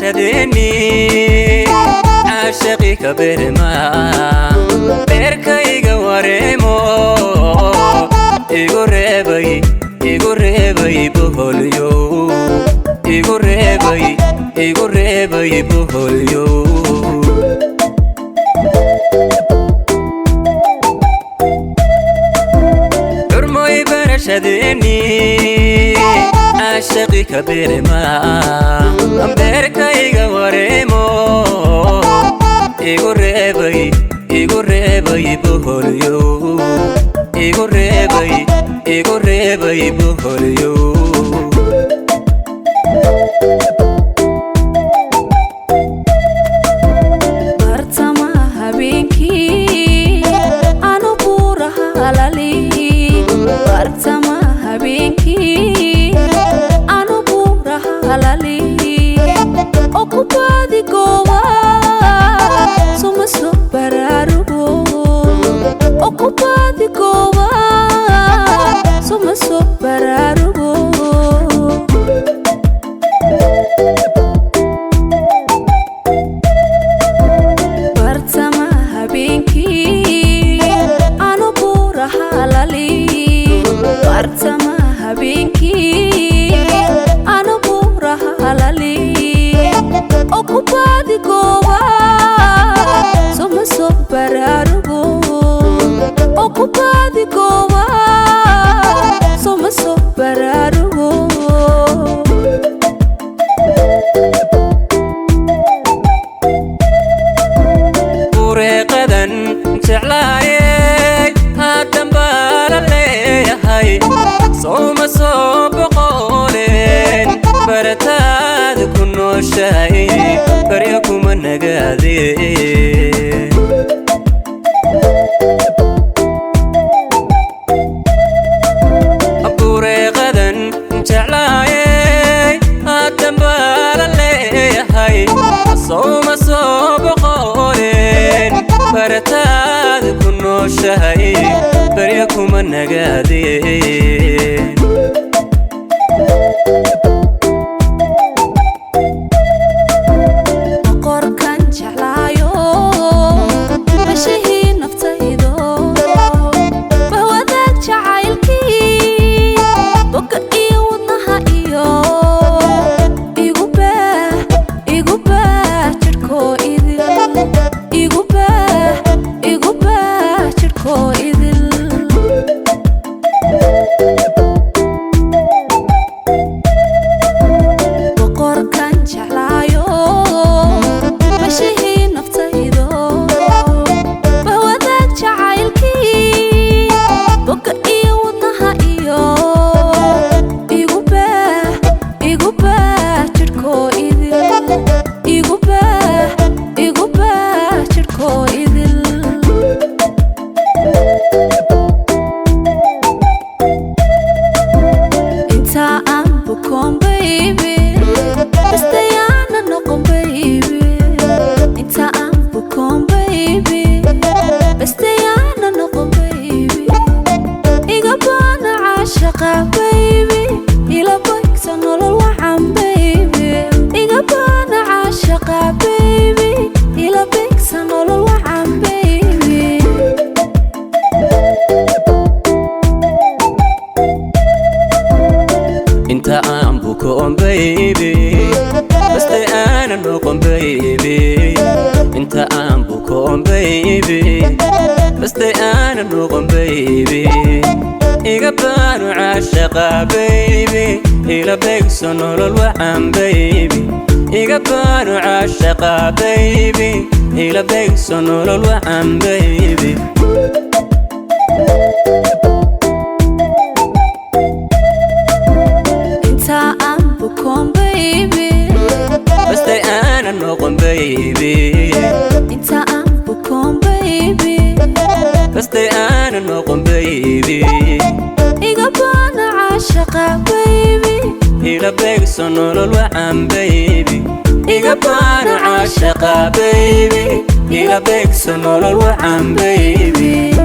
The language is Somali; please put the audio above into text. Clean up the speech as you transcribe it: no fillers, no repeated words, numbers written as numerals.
Barashadeeni caashaqi ka berma beerkayga wareemo igu reebay igu reebay boholyo igu reebay igu reebay boholyo. Xurmoy barashadeeni caashaqi ka berma beerkayga wareemo igu reebay boholyo igu reebay igu reebay boholyo. Bartama habeenkii anu buuraha halali, bartama habeenkii anu buuraha halali oo ku baadi gooba suma soo baraarugo oo ku baadi gooba suma soo baraarugo. Bartama habeenkii anu buuraha halali, bartama habeenkii anu buuraha halali oo ku baadi gooba suma soo baraarugo oo ku baadi gooba suma soo baraarugo. Bureeqadan jeclaayey haatan baa la leeyahay sowma soo boqoleen barataada ku nooshahay barya kuma nagaadeen. Bureeqadan jeclaayey haatan baa la leeyahay sowma soo boqoleen barataada ku nooshahay barya kuma nagaadeen. Boqorkan jeclaayo bashahii naftaydo bahwadaag jacaylkii boga iyo wadnaha iyo igu baah igu baah jidhkoo idil igu baah igu baah jidhkoo idil. Boqorkan jeclaayo bashahii naftaydo bahwadaag jacaylkii boga iyo wadnaha iyo igu baah igu baah jidhkoo idil igu baah igu baah jidhkoo idil. Inta aan bukoon baby bastayaana noqon baby, inta aan bukoon baby bastayaana noqon baby iga baana caashaqa baby ila boygsa nolol wacan baby iga baana caashaqa baby ila beegsa nolol wacan baby. Inta aan bukoon baby bastay aanan noqon baby, inta aan bukoon baby bastay aanan noqon baby iga baanu caashaqa baby ila beegso nolol wacan baby iga baanu caashaqa baby ila beegso nolol wacan baby. Inta aan bukoon baby bastay aanan noqon baby, inta aan bukoon baby bastay aanan noqon baby iga baana caashaqa baby ila beegso nolol wacan baby iga baanu caashaqa baby ila beegso nolol wacan baby.